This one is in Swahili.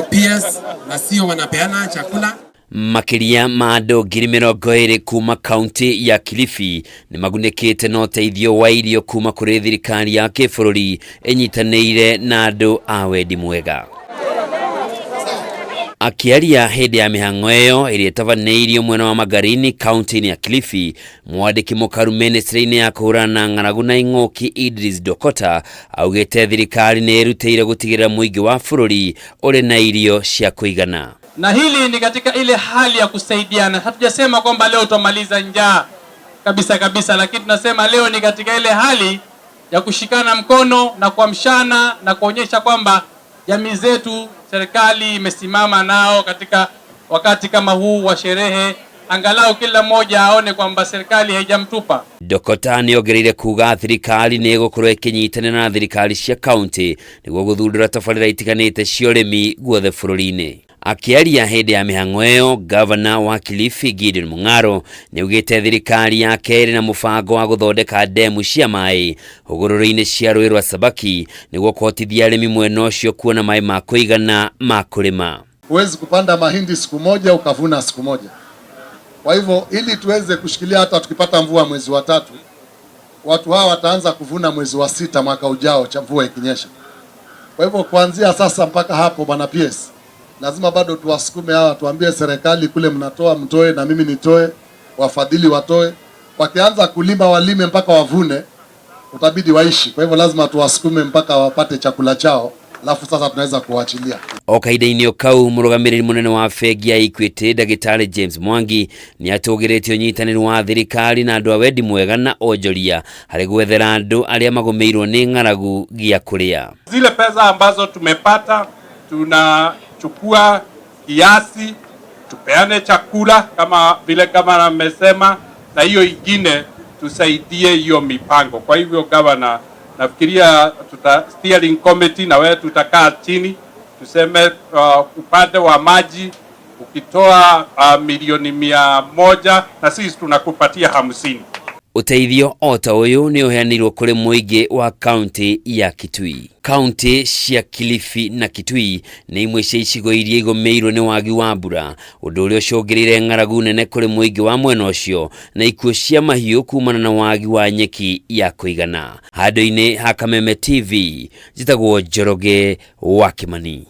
PS na sio wanapeana chakula. Makĩria ma andũ 20,000 kuma kaunti ya Kilifi nĩ magunĩkĩte na ũteithio wa irio kuma kũrĩ thirikari ya kĩbũrũri ĩnyitanĩire na andũ a wendi mwega. Akĩaria hĩndĩ ya mĩhang'o ĩyo ĩrĩa ĩtabanĩirio mwena wa Magarini kaunti-inĩ ya Kilifi, mwandĩki mũkaru ministry-inĩ ya kũhũrana na ng'aragu na ing'ũki Idris Dokota augĩte thirikari nĩ ĩrutĩire gũtigĩrĩra mũingĩ wa bũrũri ũrĩ na irio cia kũigana. Na hili ni katika ile hali ya kusaidiana. Hatujasema kwamba leo tutamaliza njaa kabisa kabisa, lakini tunasema leo ni katika ile hali ya kushikana mkono na kuamshana na kuonyesha kwamba jamii zetu, serikali imesimama nao katika wakati kama huu wa sherehe, angalau kila mmoja aone kwamba serikali haijamtupa. Dokota nĩ ongereire kuga thirikari nĩ ĩgũkorwo ĩkĩnyitanĩra na thirikari cia kaunti nĩguo gũthundũra tabarĩra itiganĩte cia ũrĩmi guothe bũrũri-inĩ. Akĩaria hĩndĩ ya mĩhang'o ĩyo, gavana wa Kilifi Gideon Mung'aro nĩaugĩte thirikari yake ĩrĩ na mũbango wa gũthondeka ndemu cia maĩ hũgũrũrũ-inĩ cia rũĩ rwa Sabaki nĩguo kũhotithia arĩmi mwena ũcio kuona maĩ ma kũigana ma kũrĩma. Huwezi kupanda mahindi siku moja ukavuna siku moja. Kwa hivyo ili tuweze kushikilia hata tukipata mvua mwezi wa tatu, watu hawa wataanza kuvuna mwezi wa sita mwaka ujao cha mvua ikinyesha. Kwa hivyo kuanzia sasa mpaka hapo, bwana PS, lazima bado tuwasukume hawa, tuambie serikali kule mnatoa mtoe, na mimi nitoe, wafadhili watoe. Wakianza kulima walime mpaka wavune, utabidi waishi. Kwa hivyo lazima tuwasukume mpaka wapate chakula chao, alafu sasa tunaweza kuwaachilia. O kahinda-inĩ o kau, mũrũgamĩrĩri mũnene wa bengi ya Equity ndagĩtarĩ James Mwangi nĩ atũgĩrĩtie ũnyitanĩri wa thirikari na andũ a wendi mwega na onjoria harĩ gwethera andũ arĩa magũmĩirwo nĩ ng'aragu gĩa kũrĩa. Zile pesa ambazo tumepata tunachukua kiasi tupeane chakula kama vile gavana amesema, na hiyo ingine tusaidie hiyo mipango. Kwa hivyo gavana, nafikiria tuta steering committee na wewe tutakaa chini tuseme, upande wa maji ukitoa milioni 100 na sisi tunakupatia 50. Ũteithio o ta ũyũ nĩ ũheanirwo kũrĩ mũingĩ wa kaunti ya Kitui. Kaunti cia Kilifi na Kitui nĩ imwe cia icigo iria igũmĩirwo nĩ wagi wa mbura, ũndũ ũrĩa ũcũngĩrĩire ng'aragu nene kũrĩ mũingĩ wa mwena ũcio na ikuũ cia mahiũ kumana na wagi wa nyeki ya kũigana. Handũ-inĩ ha Kameme TV, njĩtagwo Njoroge wa Kimani.